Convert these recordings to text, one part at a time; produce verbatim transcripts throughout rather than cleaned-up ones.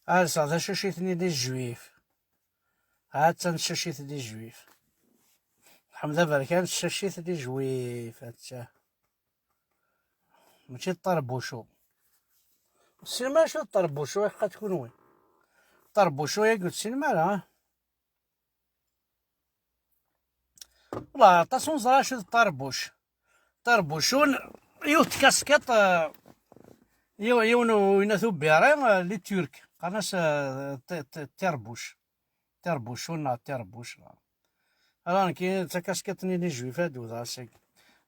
Alseɣ tacacit-nni n Ijwif. Ha-tt-an tacacit n Ijwif. Ḥmed Aberkan, tacacit n Ijwif, ha-tt-a. Mačči d Ṭarbucu. Ur tessinem ara acu d Ṭarbucu, iḥeqqa-t kunwi. Ṭarbucu-agi ur tessinem ara, ah? Wala, aṭas ur neẓri acu d Ṭarbuc. Ṭarbucun, yiwet tkaskiṭ, eh, yiw-, yiwen uyennat ubiri, eh, les Turcs. Qqaren-as, eh, t-, t-, tirbuc. Tirbucun neɣ tirbuc. Ala, nekki d takaskiṭ-nni n Ijwif ad wwteɣ ass-agi.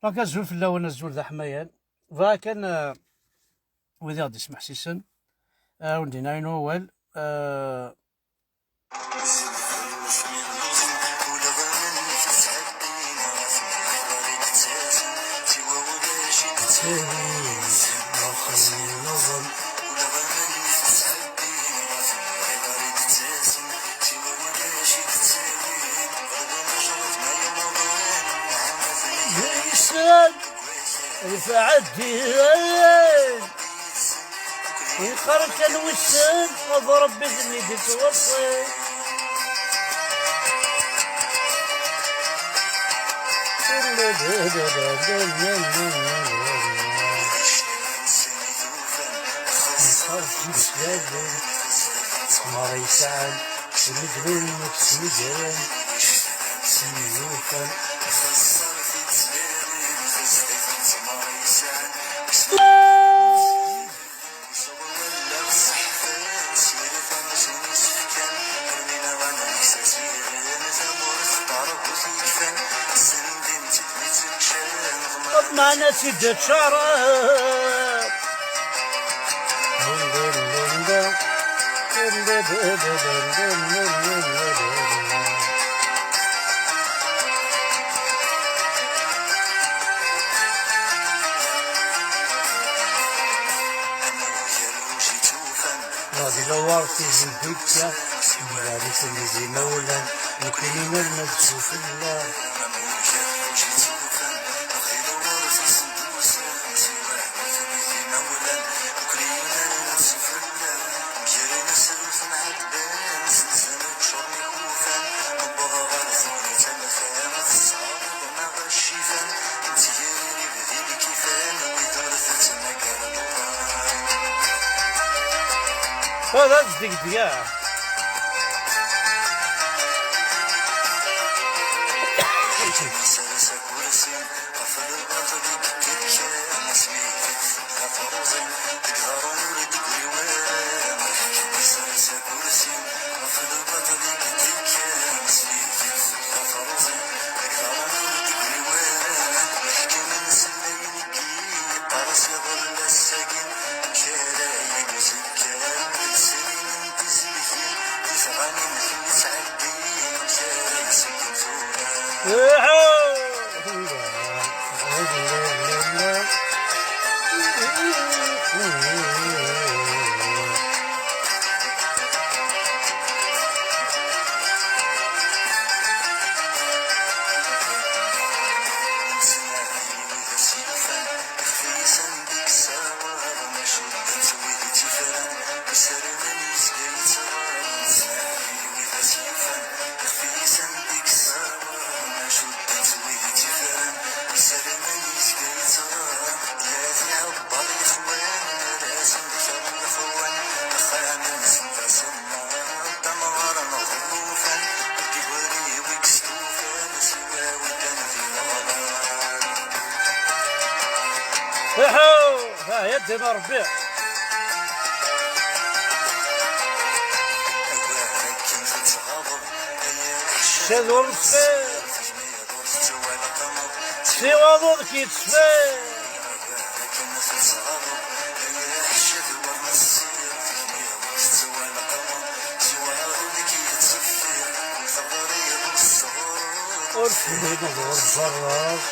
Donc, azul fell-awen, azul d aḥmayan. Bɣiɣ kan, eh, wid i ɣ-d-ismeḥsisen, eh, ad wen-d-iniɣ yiwen wawal, eh, Yesɛan lefɛad di ayen. Nqarn kan wissen ad Ṛebbi d nni d-ittweṣṣi. Nqarn kan s leslal, ttmer yesɛan, s medlul n uksmigren, s yilufan. Ṭṭmeɛna tt-id-ččareḍ. Ɣadi lawar tizi n dukka, iwlaren-nsen d imawlan, nekkni nerna deg ufella. Hada d degdeg, ah. Iḥu! Ah, ya ddin a Ṛebbi! Cad ur neṣfi! Si waḍu deg yettfi! Ur tefhim ur tẓerreḍ.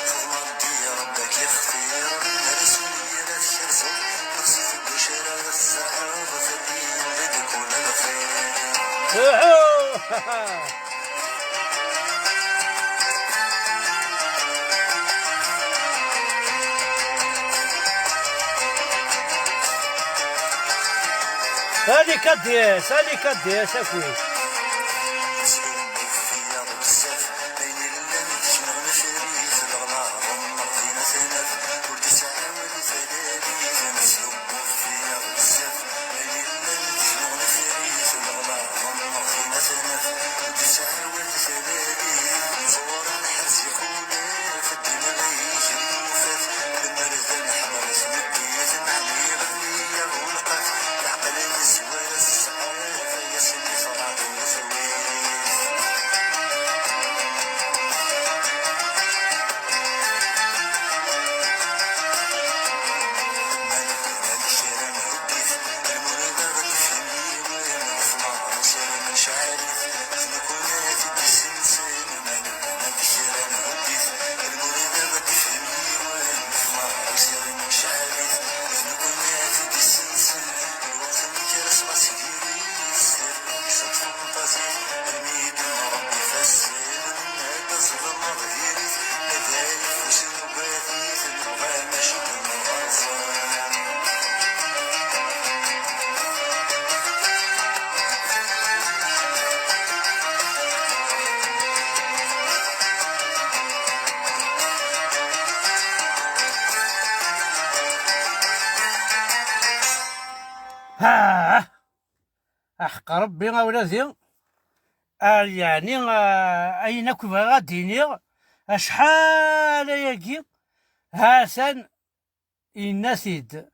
Uhu! Allez K D S, allez K D S, akkit. Ah, aḥeqq Rebbi a wladi. Ah, yeɛni, ah, ayen akk bɣiɣ ad d-iniɣ, acḥal ayagi, ha-t-an yenna-t-id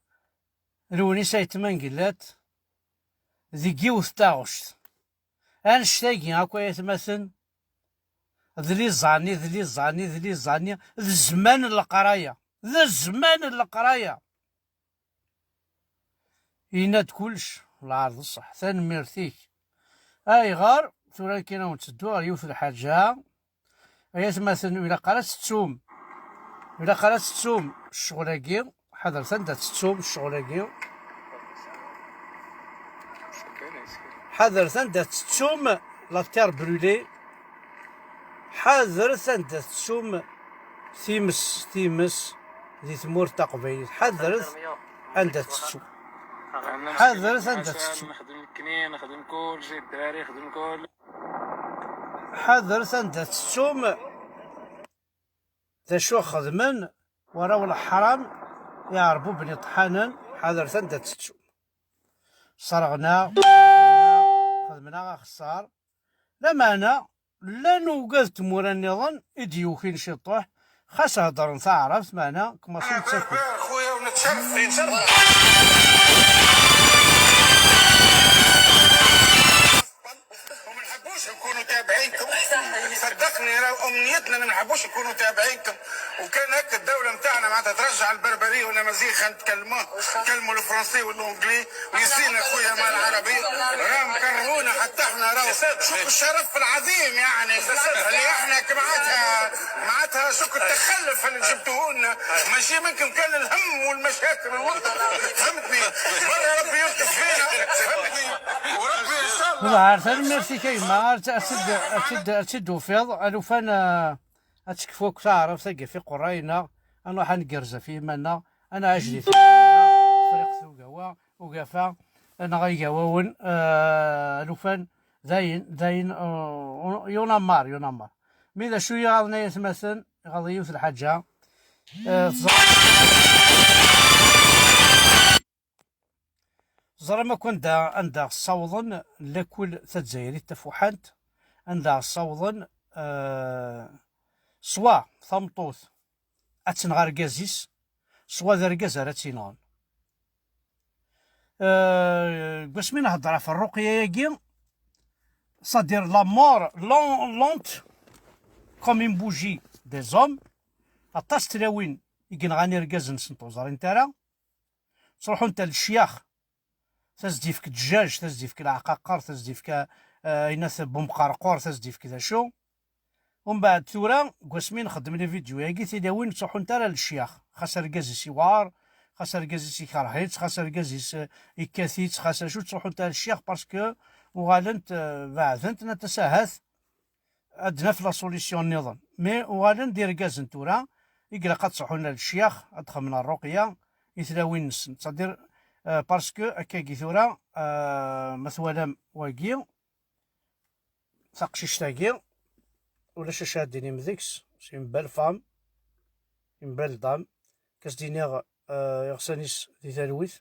Lewnis Ayt Mengellat deg yiwet n taɣect. Annect-agi akk ay atmaten, d liẓani, d liẓani, d liẓani, d zzman n leqraya, d zzman n leqraya. Yenna-d kullec, lɛar d ṣṣeḥ. Tanemmirt-ik. Ayɣer tura kan ad netteddu ɣer yiwet n lḥaǧa? Ay atmaten, ur ilaq ara ad tettum, ur ilaq ara ad tettum ccɣel-agi. Ḥadret anda tettum ccɣel-agi. Ḥadret anda tettum la terre brûlée. Ḥadret anda tettum times, times di tmurt taqbaylit. Ḥadret anda tettum. Ḥadret anda tettum. Nexdem leknin, nexdem kulci, dderya xedmen kulci. Ḥadret anda tettum. D acu xedmen warraw n leḥram, iɛerbuben iṭḥanen? Ḥadret anda tettum. Ṣerɣen-aɣ, xedmen-aɣ axeṣṣar. Lameɛna, llan ugad n tmura nniḍen i d-yukin ciṭuḥ, xas heddren taɛrabt, meɛna kmaṣi nettaken. Xuya, ونتشرف، نتشرف. وما نحبوش نكونوا تابعينكم. صدقني، راهو أمنيتنا ما نحبوش نكونوا تابعينكم. وكان هكا الدولة متاعنا معناتها ترجع البربرية والأمازيغ، خلينا نتكلموه، نتكلموا الفرنسي والأنجلي، ويزينا خويا مع العربي. راهم كرهونا حتى احنا، راهو شوف الشرف العظيم يعني اللي احنا معناتها، معناتها شوف التخلف اللي جبتوه لنا. ماشي منكم كان الهم والمشاكل والوطن، فهمتني؟ برا ربي يلطف فينا، فهمتني؟ وربي إن شاء الله. Ur ɛerf ara merci kayma, ad tt-, ad tt-id-, ad tt-id-, ad tt-id-tufiḍ, alufan, eh, ad tekfu akk taɛrabt-agi ɣef iqerray-nneɣ, ad nruḥ ad ngerrez ɣef yiman-nneɣ, ad nɛac di tmurt-nneɣ, Friqt ugawa, ugafa, neɣ igawawen, eh, alufan, dayen, dayen, eh, yunamar, yunamar. Mi d acu i iɣaḍen ay atmaten, iɣaḍ yiwet lḥaǧa, eh, teẓra-, Teẓram akk anda, anda ssawḍen lakul tazzayrit tafuḥant, anda ssawḍen, eh, swa tameṭṭut ad tenɣ argaz-is, swa d argaz ara tt-inɣen. Eh, deg wasmi nhedder ɣef rruqya-agi, c'est-à-dire la mort lent-, lente comme une bougie des hommes, aṭas n tlawin i yenɣan irgazen-nsent ur ẓrint ara, ttruḥunt ar lecyax, tas d-ifk ddjaj, tas d-ifk leɛqaqer, tas d-ifk, eh, ayen at bumqerqur, tas d-ifk d acu. Umbeɛd tura, deg wasmi nxeddem les vidéos-agi, tilawin ttruḥunt ara lecyax, xas argaz-is iwɛer, xas argaz-is ikerh-itt, xas argaz-is, eh, ikkat-itt, xas acu, ttruḥunt ara lecyax parce que uɣalent, eh, beɛdent, nna-t ahat ad naf la solution nniḍen. Mais uɣalen d irgazen tura, i ilaq ad ttruḥun ar lecyax, ad xedmen rruqya i tlawin-nsen. C'est-à-dire, euh, parce que akkagi tura, Ah, ma twalam wagi, taqcict-agi, ulac acu ara d-tinim deg-s, c'est une belle femme, une belle dame, kas d-iniɣ, ah, iɣsan-is di talwit,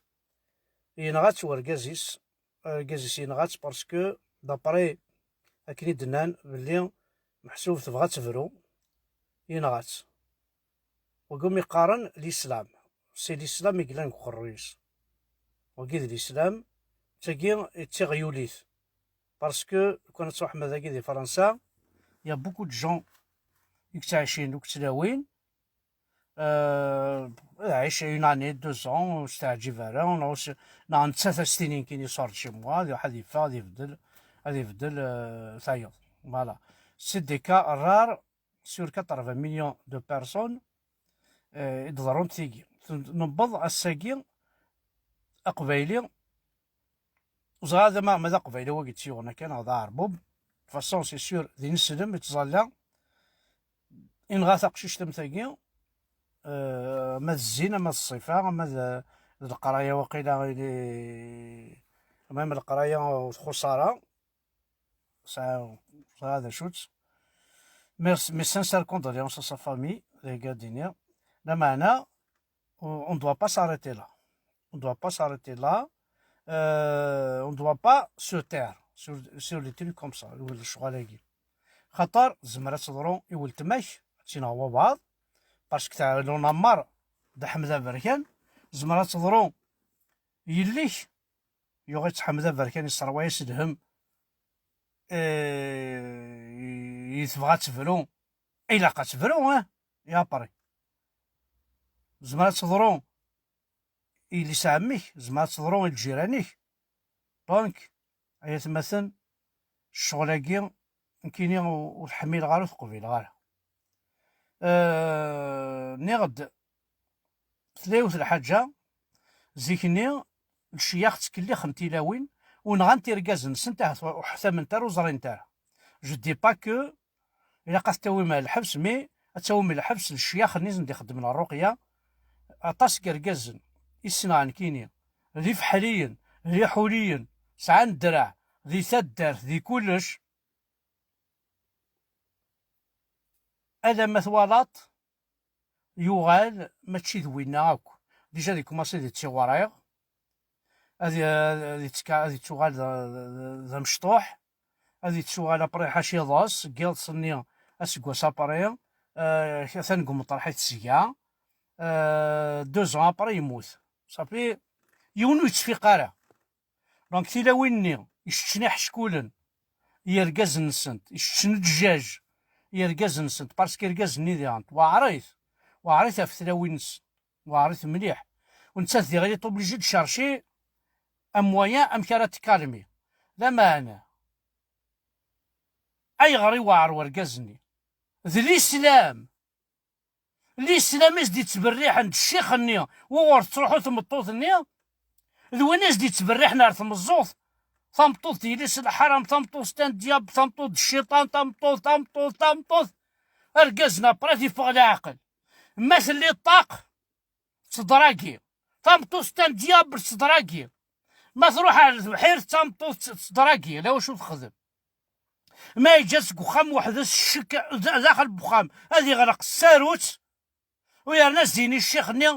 yenɣa-tt wergaz-is, argaz-is yenɣa-tt parce que, d'après akken i d-nnan, belli meḥsub tebɣa ad tebru, yenɣa-tt. Wagi umi qqaren l'islam, c'est l'islam i yellan deg uqerruy-is. Wagi d l'islam, d tagi d tiɣyulit. Parce que, lukan ad truḥem dagi di Fransa, il y a beaucoup de gens i yettɛicin ur k-tlawin, euh, ad ɛic une année, deux ans, ur s-teɛǧib ara, neɣ ur s-, neɣ nettat ad s-tini nekkini sort chez moi, ad iruḥ ad yeffeɣ, ad ibeddel, ad ibeddel, euh, tayeḍ. Voilà. C'est des cas rares sur quatre-vingts millions de personnes, euh, i d-ḍerrunt tigi. Newweḍ ass-agi, aqbayli, ẓriɣ ad ma, ma d aqbayli wagi d-yuɣen akka neɣ d aɛerbub. De toute façon, c'est sûr, d ineslem i ttẓalla. Inɣa taqcict am tagi, euh, ama d zzin, ama d ṣṣifa, ama d, d leqraya waqila ili, ama d leqraya ur txuṣṣ ara. Sɛiɣ, ẓriɣ d acu-tt. Mes, mes sincères condoléances à sa famille, les gars d'Inir. Lameɛna, on ne doit pas s'arrêter là. On ne doit pas s'arrêter là. Euh, on ne doit pas se taire sur, sur les trucs comme ça. Lecɣal-agi. Xaṭer, tezmer ad teḍru i weltma-k, ad tt-ineɣ wabɛaḍ, parce que teɛlun amar d Ḥmed Aberkan, tezmer ad teḍru yelli-k, yuɣ-itt Ḥmed Aberkan, yesserwa-yas lhem, eh, i tebɣa ad tebru, ilaq ad tebru, eh, i après. Tezmer ad teḍru i yelli-s ɛemmi-k, tezmer ad teḍru i lǧiran-ik. Donc, ay atmaten, ccɣel-agi, nekkini ur, ur t-ḥmileɣ ara, ur t-qbileɣ ara. Euh, nniɣ-d, tella yiwet lḥaǧa, zik-nni, lecyax ttkellixen tilawin, u nɣant irgazen-nsent, ahat ur ḥtamment ara, ur ẓrint ara. Je dis pas que ilaq ad t-tawim ar lḥebs, mais ad tawim lḥebs lecyax-nni i sen-d-ixeddmen rruqya. Aṭas n yergazen i ssneɣ nekkini, d ifeḥliyen, d iḥuliyen, sɛan ddreɛ, di taddart, di kullec. Alamma twalaḍ, yuɣal mačči d winna akk. Déjà, ad ikumaṣi di tiɣuriɣ, ad, ad, ad ittuɣal d, d, d amecṭuḥ, ad ittuɣal après ḥaca iḍes, deg yiḍes-nni aseggas après, euh, atan deg umeṭreḥ i tesga, euh, deux ans après yemmut. Safi, yiwen ur yettfiq ara. Donc, tilawin-nni, iceččen iḥeckulen i yergazen-nsent, iceččen ddjaj i yergazen-nsent, parce que irgazen-nni diɣen, weɛrit, weɛrit ɣef tlawin-nsent, weɛrit mliḥ. U nettat diɣen, il est obligé de chercher un moyen amek ara tkalmi. Lameɛna, ayɣer i weɛer wergaz-nni? D lislam! Lislam i s-d-ittberriḥen d ccix-nni, wuɣur tettruḥu tmeṭṭut-nni, d win i s-d-ittberriḥen ar tmeẓẓuɣt. Tameṭṭut d yelli-s n lḥaram, tameṭṭut c'est un diable, tameṭṭut d cciṭan, tameṭṭut, tameṭṭut, tameṭṭut. Argaz-nni après ad yeffeɣ leɛqel. Ma telli ṭṭaq, teḍragi. Tameṭṭut c'est un diable, teḍragi. Ma truḥ ar tebḥirt, tameṭṭut teḍragi, ala wacu texdem. Ma yeǧǧa-tt deg uxxam weḥd-s, ccek d-, daxel n uxxam, ad iɣleq tsarut, u yerna ad s-d-yini ccix-nni,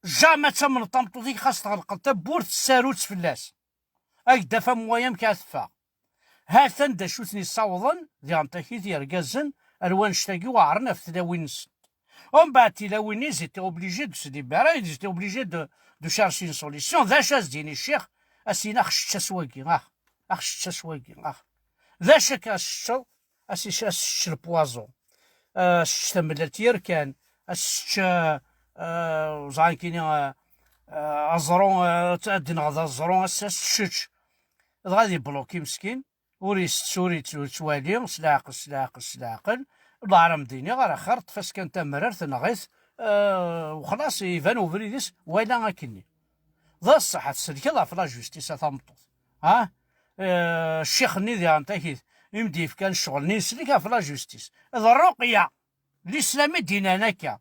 jamais ad tamneḍ tameṭṭut-ik, xas tɣelqeḍ tawwurt, tsarut fell-as. Ad ak-d-af am waya amek ara teffeɣ. Ha-t-an d acu ten-yessawḍen, diɣen takit yergazen, ar wanect-agi weɛren ɣef tlawin-nsen. Umbeɛd tilawin-nni, ils étaient obligés de se libérer, ils étaient obligés de, de chercher une solution. D acu as-d-yini ccix? As-yini, ax, ccečč-as wagi, ax, ax, ccečč-as wagi, ax. D acu akka as-teččeḍ? As-, as-tečč le poison. As-tečč tamellalt yerkan. As-tečč, euh, euh, ẓer nekkini, euh, euh, aẓru, euh, ad d-nɣed aẓru, as-, as-tečč. Dɣa ad yebluki meskin. Ur isett, ur yett-, ur yettwali, s leɛqel, s leɛqel, s leɛqel. Leɛra m-d-iniɣ, ar axir, ṭṭef-as kan tamrart, nɣet, euh, u xlaṣ, iban ubrid-is, wala akkenni. D ṣṣeḥ, ad tselkeḍ ɣef la justice, a tameṭṭut. Ha? Euh, ccix-nni diɣen takit, i m-d-yefkan ccɣel-nni, yeslik ɣef la justice. D rruqya. Lislam i d-inan akka.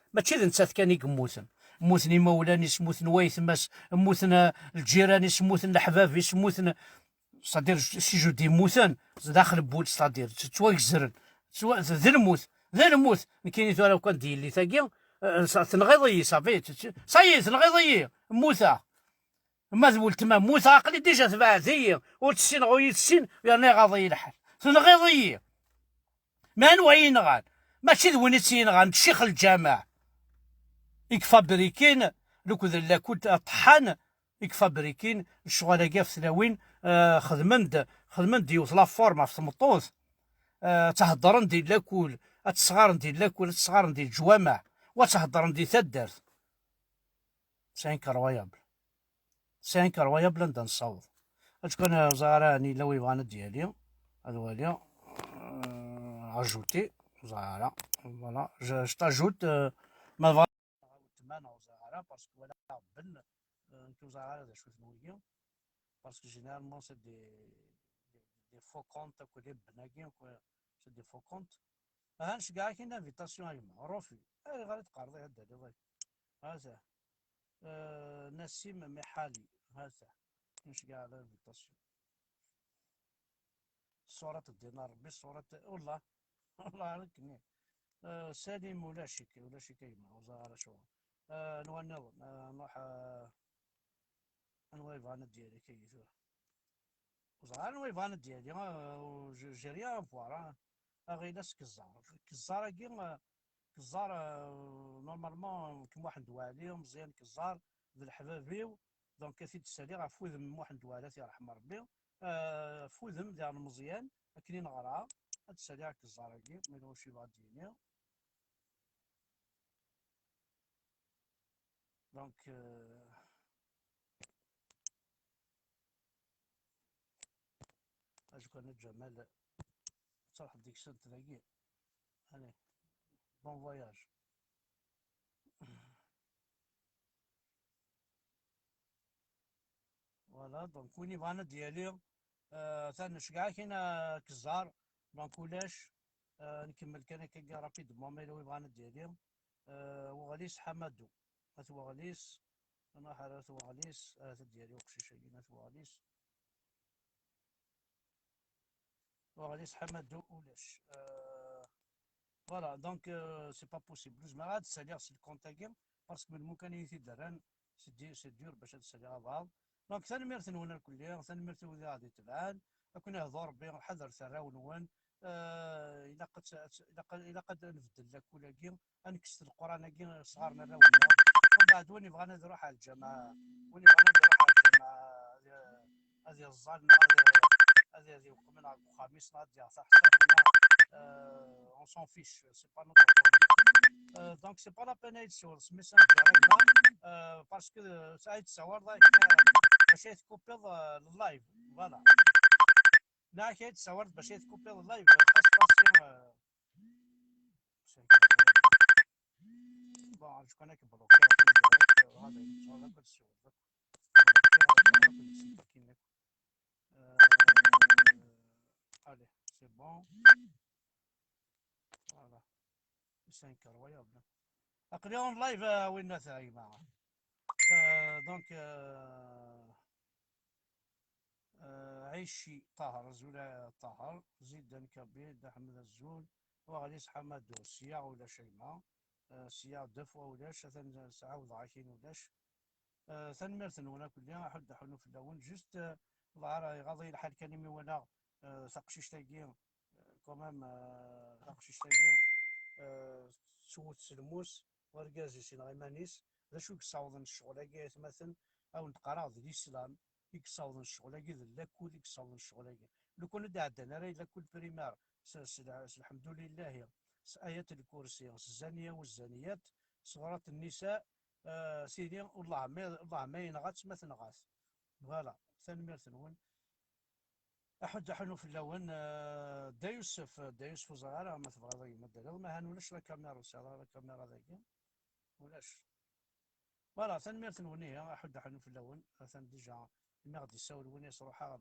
Mačči d nettat kan i yemmuten. Mmuten imawlan-is, mmuten waytma-s, mmuten, eh, lǧiran-is, mmuten leḥbab-is, mmuten, c'est-à-dire, si je dis mmuten, sdaxel n wul, c'est-à-dire, tt-, ttwagezren. Ttwa-, d lmut, d lmut. Nekkini tura kan d yelli tagi, eh, sa-, tenɣiḍ-iyi, ça fait, ça y est, tenɣiḍ-iyi, mmuteɣ. Ma d weltma mmuteɣ, aql-i déjà tebɛed-iyi, ur tt-ssineɣ, ur iyi-tessin, yerna iɣaḍ-iyi lḥal. Tenɣiḍ-iyi. Ma anwa i yenɣan? Mačči d win i tt-yenɣan, d ccix lǧameɛ. I ifabrikin, lekdel lakul ṭeḥḥan, i ifabrikin lecɣal-agi ɣef tlawin, eh, xedmen-d, xedmen-d yiwet la forme ɣef tmeṭṭut, eh, ad tt-heddren di lakul, ad tt-sɣaren di lakul, ad tt-sɣaren di leǧwameɛ, wa ad tt-heddren di taddart. C'est incroyable. C'est incroyable anda nessaweḍ. Acu kan, ur ẓriɣ ara, ɛni yella wi yebɣan ad d-yali, ad waliɣ, euh, ajouter, ur ẓriɣ ara. Voilà, je, je t'ajoute, euh, ma tebɣa. Weltma neɣ ur ẓriɣ ara, parce que walaɣ ben, euh, nekk ur ẓriɣ ara d acu-ten wigi, parce que généralement c'est des, des, des faux comptes, akk d ibenagi, akk, c'est des faux comptes. Aha, nceggeɛ-ak-in invitation a gma, refus. Ayɣer i d-teqqareḍ ihi ad d-taliḍ? Hata. Euh, Nassim Miḥali, hata. Nceggeɛ l'invitation. Ṣṣurat ddin a Rebbi, ṣṣurat, wallah, wallah, ara k-nniɣ. Euh, Salim, ulac-ik, ulac-ik a gma, ur ẓriɣ ara acuɣer. Euh, anwa nniḍen? Euh, nruḥ, euh, anwa yebɣan ad d-yali akka tura? Ur ẓriɣ ara anwa yebɣan ad d-yali, euh, j'ai, j'ai rien à voir, hein. Aɣilas Keẓẓar. Keẓẓar-agi, euh, Keẓẓar, euh, normalement, Kem Muḥend Waɛli, Meẓyan Keẓẓar, d leḥbab-iw, donc ad t-id-ssaliɣ ɣef wudem n Muḥend Waɛli, ad t-yerḥem Rebbi, euh, ɣef wudem diɣen Meẓyan, akken i neɣra, ad d-ssaliɣ Keẓẓar-agi, ma yella wacu yebɣa ad d-yini. Donc, euh, Azekka n Ǧamal, ttruḥ deg-sent dagi. Allez, bon voyage. Voilà, donc win yebɣan ad d-yali, euh, atan nceggeɛ-ak-in a Keẓẓar, donc ulac, euh, nkemmel kan akka rapidement, ma yella wi yebɣan ad d-yali, euh, Weɣlis Ḥamadu, at Weɣlis, nruḥ ar at Weɣlis, ahat ad d-yali uqcic-agi n at Weɣlis. Weɣlis Ḥamadu ulac. Euh, voilà, donc, euh, c'est pas possible. Ur zmireɣ ad d-ssaliɣ s lkunt-agi, parce que melmi kan i yi-t-id-rran, c'est di-, c'est dur bac ad d-ssaliɣ abɛaḍ. Donc, tanemmirt-nwen irkelli, tanemmirt i wid i ɣ-d-itebɛen, ad ken-ihdu Rebbi, ḥadret arraw-nwen. Euh, ilaq ad t-, ad t-, ilaq, ilaq ad nbeddel lakul-agi, ad nekkes Leqran-agi sɣar n arraw-nneɣ. Mbeɛd, win yebɣan ad iruḥ ar lǧameɛ, win yebɣan ad iruḥ ar lǧameɛ, ad, ad iẓẓal neɣ ad, ad, ad iweqqem neɣ deg uxxam-is neɣ ad d-yaɣ taḥessart neɣ, euh, on s'en fiche, c'est pas notre problème. Euh, donc c'est pas la peine ad yi-d-tessawaleḍ s Messenger a gma, euh, parce que, euh, ad yi-d-tessawaleḍ akken, euh, bac ad yi-tkupiḍ, euh, le live, voilà. Neɣ akken ad yi-d-tessawaleḍ bac ad yi-tkupiḍ le live, euh, xas xas, euh, bon, je connais que bloqué, euh, هذا يتسوى لك السوق. Euh, allez, c'est bon. Voilà. C'est incroyable. Aql-i en live, euh, winna ta, a gma. Euh, donc, euh, euh, Aichi Tahar, azul a Tahar, Zidan Kabir, Dda Ḥmed, azul, Waɣlis Ḥamadu, sya ulac a gma. Euh, sya deux fois ulac, atan sɛawdeɣ-ak-in ulac. Euh, tanemmirt-nwen akk-nni, aḥud aḥunu fell-awen. Juste, euh, lɛar iɣaḍ-iyi lḥal kan imi walaɣ, euh, taqcict-agi, euh, quand même, euh, taqcict-agi, euh, tettwet s lmus, argaz-is yenɣa iman-is. D acu i yessawḍen ccɣel-agi, ay atmaten? Ad wen-d-qqareɣ d l'islam i yessawḍen ccɣel-agi, d lakul i yessawḍen ccɣel-agi. Lukan ur d-ɛeddan ara i lakul primaire s, s, s lḥemdulillahi, s ayat lkursi, s zzaniya u zzaniyat, surat nnisa, euh, sidi, Allah ma, Allah ma yenɣa-tt ma tenɣa-t. Voilà, tanemmirt-nwen. Aḥud aḥunu fell-awen, euh, Dda Yusef, Dda Yusef, ur ẓriɣ ara ma tebɣiḍ a gma ad d-taliḍ, ma han ulac la caméra, ur sɛiɣ ara la caméra dagi. Ulac. Voilà, tanemmirt-nwen ihi, aḥud aḥunu fell-awen. Atan déjà, imi ɣ-d-isawel win i sruḥaɣ.